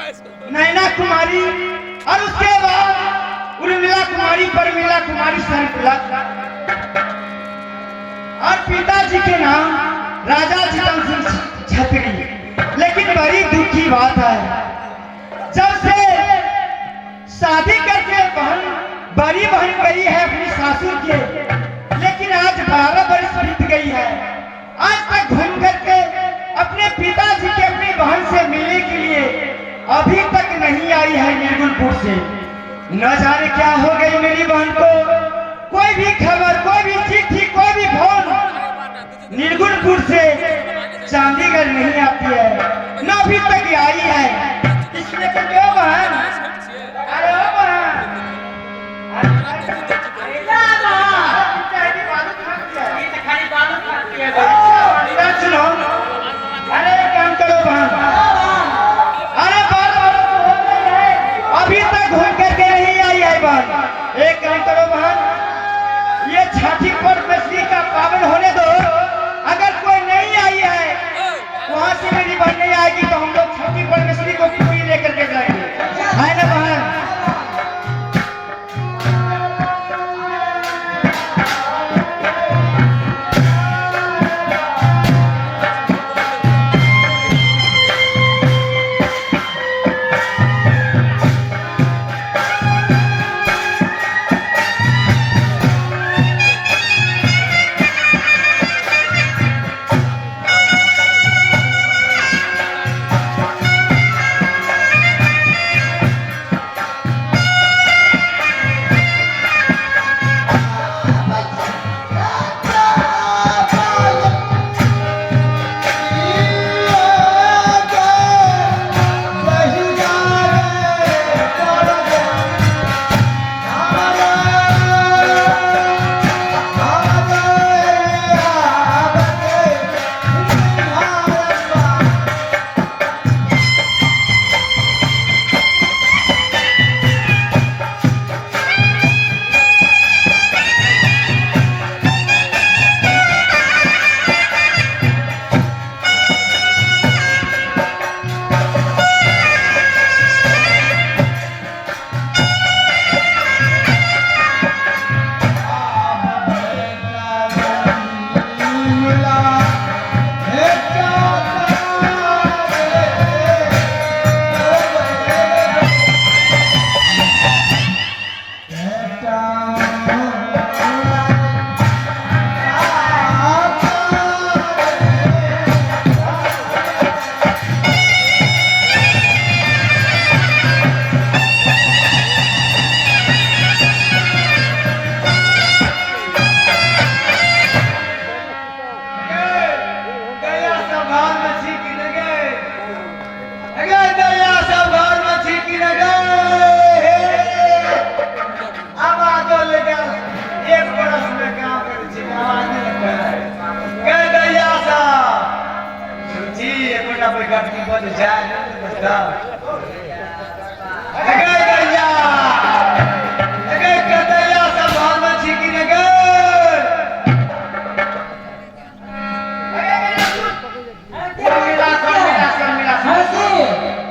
नैना कुमारी और उसके बाद उर्मिला कुमारी, परमिला कुमारी, शर्मिला। और पिताजी के नाम राजा जीतन सिंह छत्री। लेकिन बड़ी दुख की बात है, जब से शादी करके बहन, बड़ी बहन गई है अपनी सासुर के, लेकिन आज 12 वर्ष बीत गई है, आज तक घूम करके अपने पिताजी के अपनी बहन से मिलने के लिए अभी तक नहीं आई है निर्गुणपुर से। न जाने क्या हो गई मेरी बहन को, कोई भी खबर, कोई भी चिट्ठी, कोई भी फोन निर्गुणपुर से चंडीगढ़ नहीं आती है, न अभी तक आई है। इसलिए तो क्यों बहन, अरे ओ बहन, सुनो, अरे एक काम करो बहन, अरे बार बार हो गई है, अभी तक घूम करके नहीं आई है बहन। एक काम करो बहन, ये छठी परमेश्वरी का पावन होने दो, अगर कोई नहीं आई है वहां से मेरी बहन नहीं आएगी तो हम लोग छठी परमेश्वरी को पूरी लेकर के जाएंगे, है ना बहन?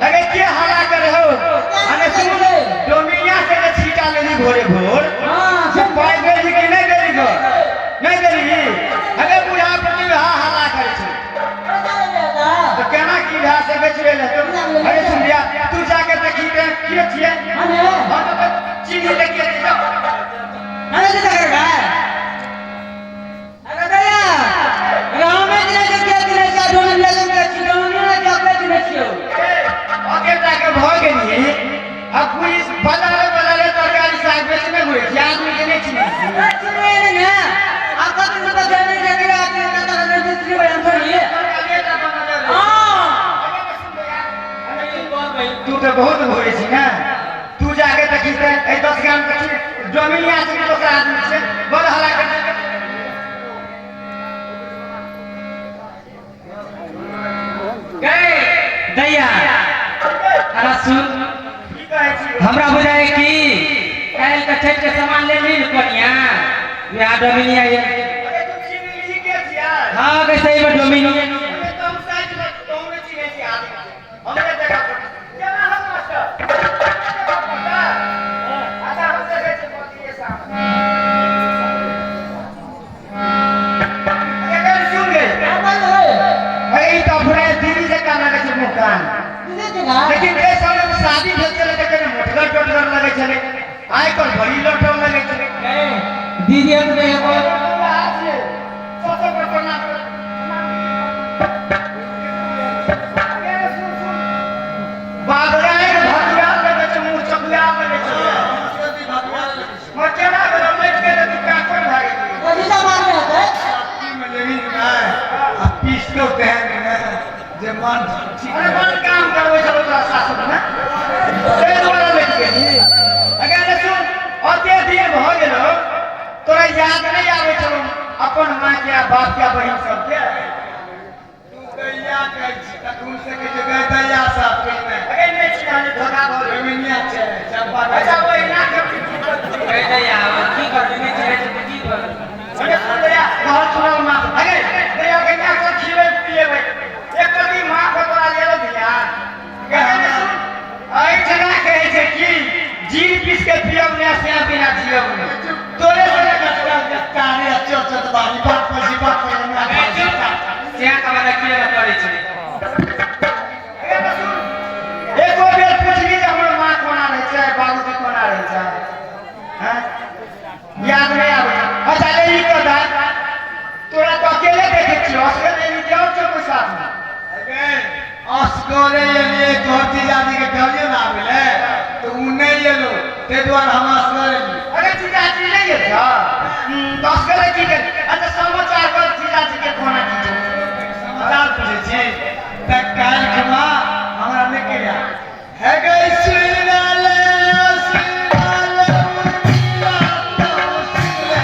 अरे के हल्ला करे हो? अरे सुन, डोमिनिया से जे छीटा लेली भोरे भोर, से पाइ देली कि नहि देली गो? नहि देली? अरे बुढ़ा प्रति हा हल्ला करे छै तऽ केना की भए से बेचबे ले तू? अरे सुन बिया, तू जाके देखी ते के छियै? हम तऽ चीनी देखिए जाओ। ओके जाके भऽ गेली आ पुलिस बाजारे बाजारे तरकारी साग बेचने घुरै छै, आदमी के नहि चिन्है छै। तू तऽ बहुत घुरै छी ने, तू जाके देखी तऽ एहि 10 ग्राम के जमीनिया छै कि दोसर आदमी छै, बड़ हल्ला कर। गए दैया, अरे सुन, की कहै छी? हमरा बुझाय कि काल्हि के छठि के सामान ले ली कोनिया यहाँ डोमिनिया ये। अरे तू चिन्हली के छियै? हाँ कैसे ही डोमिनिया। अरे तो हम साइड में तो हम चिन्है छी आदमी के। हमरे जगह पर केना हम ना। लेकिन जे समय में शादी भेल छलै तऽ कनि मोटगर टोटगर लगै छलै, आइ काल्हि बड़ी लोटल लगै छलै। दीदी अपने एगो बाबराय भगुआ लगै छै, मुँह चकुआ लगै छै। मोटेरा गेलो, लटि गेलै तऽ काकोर भए गेलै। तो जीजा मारने होते। आ पिस्तो तेहन ने जे मन ठीक। अरे बड़ काम करबै छलो तोरा सासुरमे, ताहि दुआरे लटि गेली। अगर ने सुन, ओते दिन भऽ गेलो, तोरा याद नहि आबै छलो अपन माँ के आ बाप के आ बहिन सबके? तू दैया कहै छी तखन से कहै छै गै दैया साफ कहिने। अगर नहि चिन्हानी धोखा भऽ गेल। रोमिनिया छै चंपा। अच्छा ओहिना के कहि दैया, की करबै? नहि चिन्है छै तऽ की करबै? अरे सुन दैया, कहल सुनल माँ। अरे दैया के माँ को खिलेबै पिएबै, एक कदी माँ को तोरा लेलो ध्यान। अगर ने सुन, एहिठिना कहै छै कि जीर पीस के पियब ने से बिना जियब ने तोरे से। तारे चल चल बारी बात पर जी बात पर ना। अरे चुप, सिया के बारे किए करै छै? अरे तऽ सुन, एको बेर पुछली जे हमर माँ कोना रहै छै, बाबूजी कोना रहै छै? हैं? याद नहि आबै छै? अच्छा ले ई कह, तोरा तऽ अकेले देखै छियौ, असगरे एली कि आओर छौ कोइ साथमे? असगरे एलियै। तोहर जीजाजी के कहलियै ने आबै ले तऽ उ नहि एलो, ताहि दुआरे हम असगरे एलियै। अरे जीजाजी नहि गेल छौ तऽ असगरे की गेल? अच्छा समाचार कर, जीजाजी के कोना की छौ? समाचार पूछै छी तऽ काल्हि खमा हमरा नहि कहिया हे गई सुनले सुनले उर्मिला तो सुनले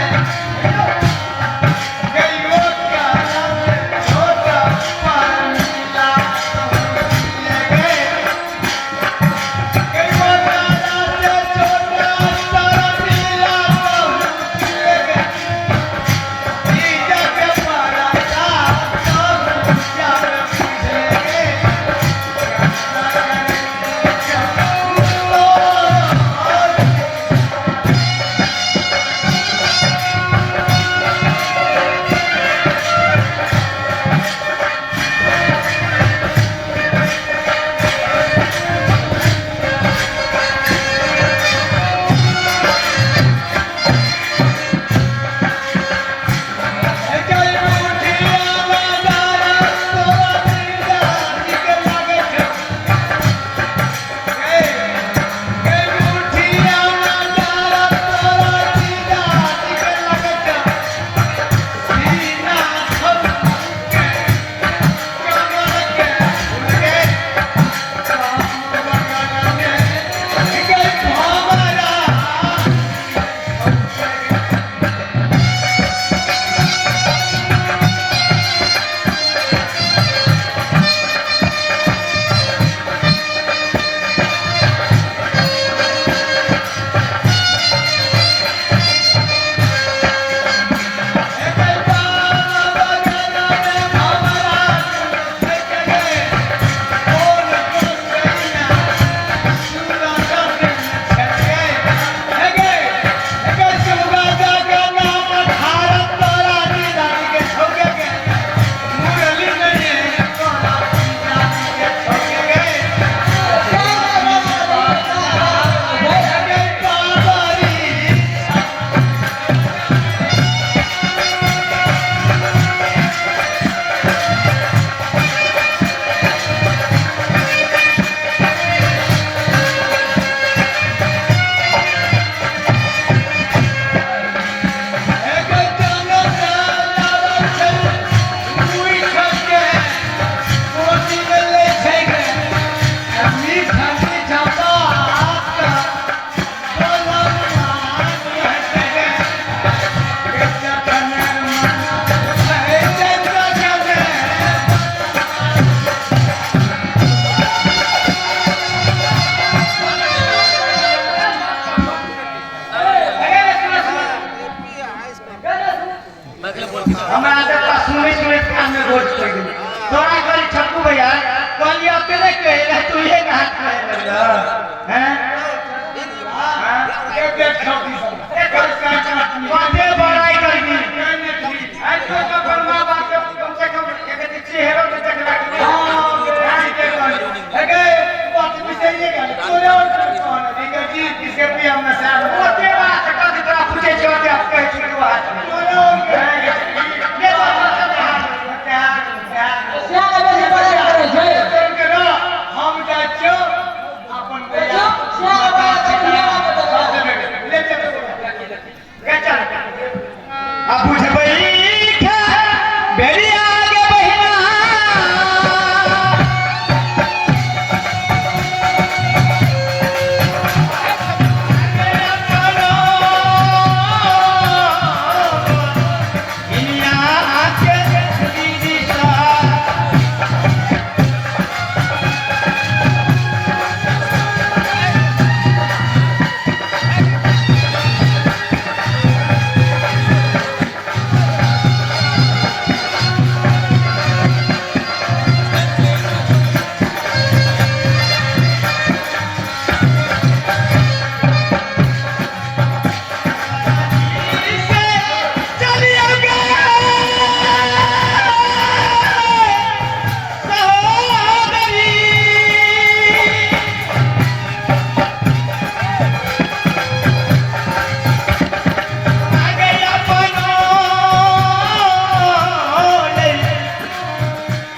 गइयो काला से छोटा परमिला तो सुनले गए गइयो काला से छोटा परमिला तो सुनले गए जीजा के पराठा तो पूजा में पूछे गए।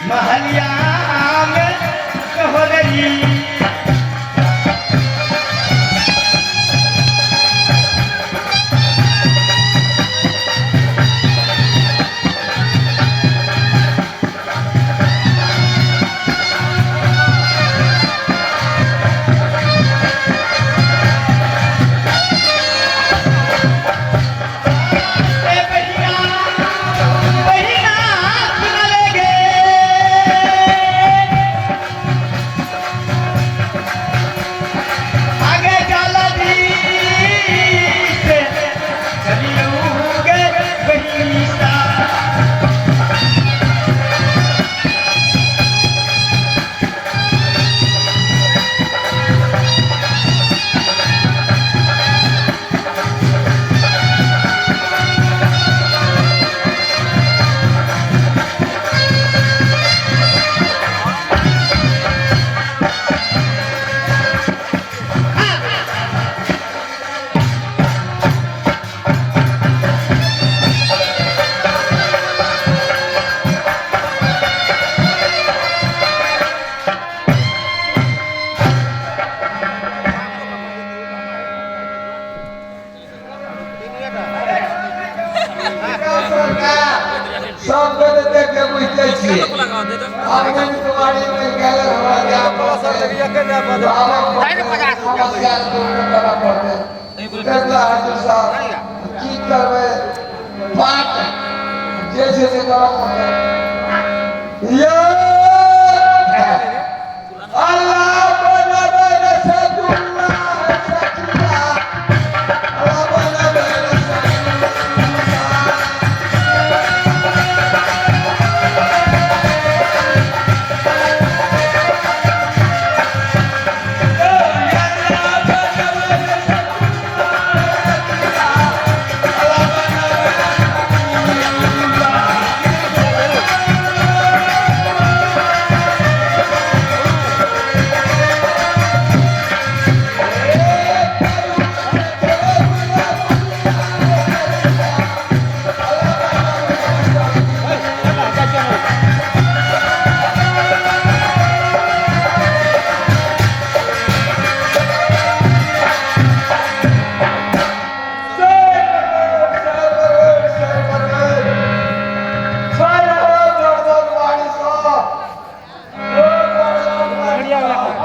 महलिया में सोहरई। ए बहिना, बहिना सुन ले गे। आगे जल्दी से चलियो गे बहिसा। सब गोटे देख के बुझते छियै। अपने कुमारी में गेल हमरा जाय पड़तै, समस्या दूर करऽ पड़तै। ताहि दुआरे हजूर साहब की करबै, बात जे छै से करऽ पड़तै। यौ अल्लाह बनबै रसगुल्ला सखिया, अल्लाह बनबै रसगुल्ला।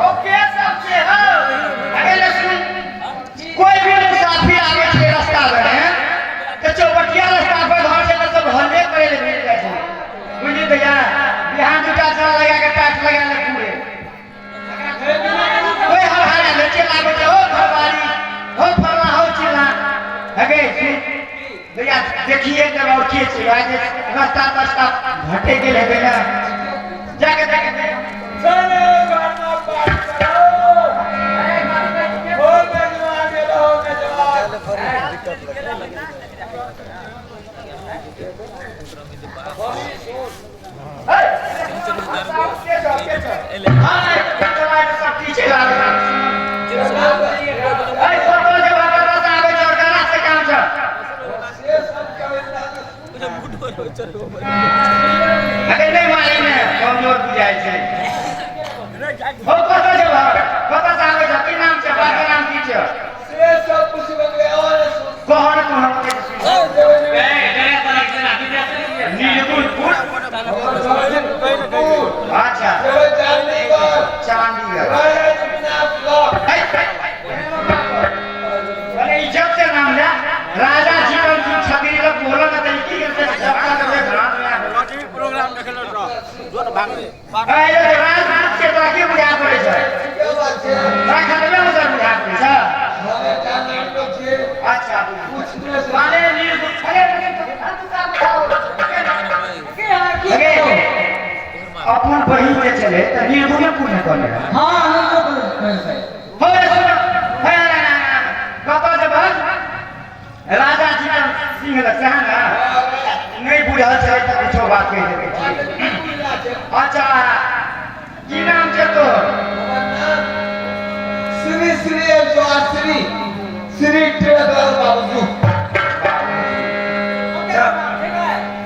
ओके सब छै हौ। अगे ले सुन, कोई भी मुसाफिर आबै छै रास्ता पर हैं तऽ चौबटिया रास्ता पर घर छै तऽ सब हल्ले करे ले मिल जाइ छै, बुझली भैया? बिहान दूटा चना लगा के टाट लगा ले पूरे कोई हर ले चल आबै छै, हो घरवाली हो फलना हो चिल्ला। अगे सुन भैया, देखिए जब और के छै आज रास्ता तस्ता घटे गेल हेतै ना, जाके जाके कमजोर बुझाइ छै। हो कतऽ जेबह, कतऽ से आबै छह, की नाम छै, बापके नाम की छै? कहन कहन नीलकुलपुर। अच्छा, चंडीगढ़। अरे इज्जत से नाम ले, राजा जीवन सिंह छत्री लग बोला ना त की करते सबका के ध्यान में प्रोग्राम देखलो जो भागले। अरे राजपूत के तोरा की बुझा पड़ै छै? तोरा खतमे में सर बुझा पड़ै छै। अच्छा माने नीलकुल अरे अरे अपन बहिन जे छलै त नीलगुणे पुण्य कऽ लेलक। हाँ। हो रे सुन, हे कतऽ जेबह? राजा जीवन सिंह लग सएह ने? नहि बुझल छै तऽ किछो बात कहि देबै छी। अच्छा, की नाम छै तोहर? श्री श्री 108 श्री श्री ट्रेडर बाबू।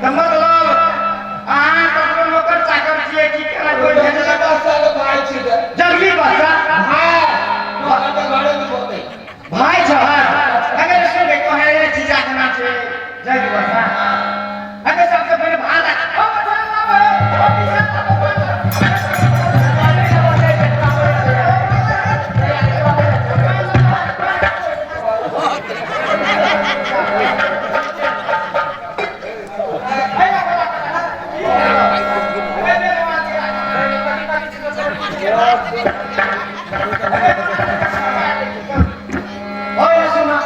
तऽ मतलब अहाँ ककरो नौकर चाकर छियै ओए सुना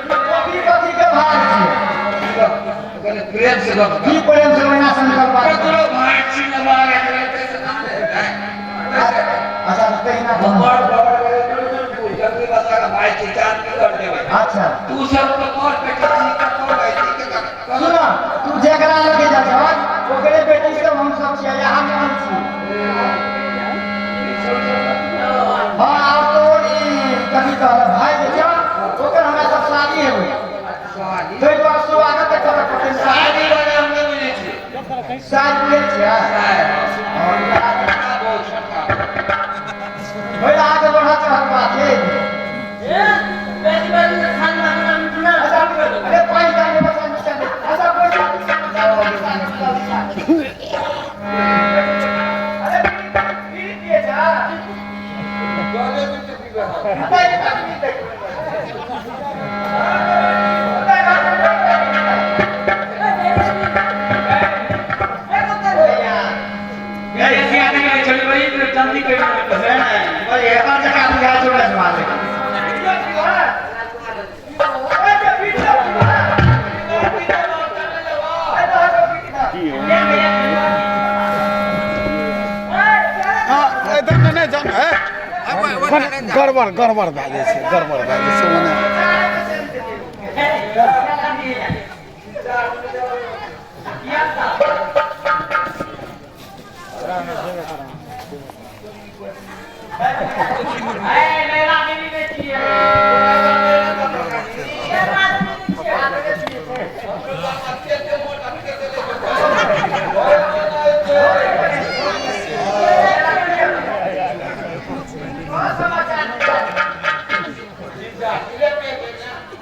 बकरी बकरी के भाग छियै। प्रेम से गप की प्रेम से महीना संकल्प बात। ककरो भाई छी न मारे के से ना ले। अच्छा तहिना। हमर बड़ जल्दी बता के भाई छी चांद के कर देबै। अच्छा। तू सब ककर बेटा छी, ककर भाई छी के? सुना, तू जेकरा लगे जा छह ओकरे बेटी सब हम सब छियै, यहाँ हम छी। हाँ, आब तो ई कथी कहल भाई जे छै ओकर हमरा सब शादी हेबै, ताहि दुआरे स्वागत करऽ पड़तै। शादी वाला हम नहि बुझै छियै। शादी बुझै छियै? बहुत छोटका। भैया आगे बढ़ा चढ़ल बात है। अच्छा, अरे पानी डालने बचा बचा। अच्छा पैसा। अरे बीड़ी पिए जा। गले में तो पीबे हम। नहीं, नहीं, नहीं। जल्दी कर। इधर नहि जान है, गड़बड़ गड़बड़ भए जाइ छै, गड़बड़ भए जाइ छै ओने।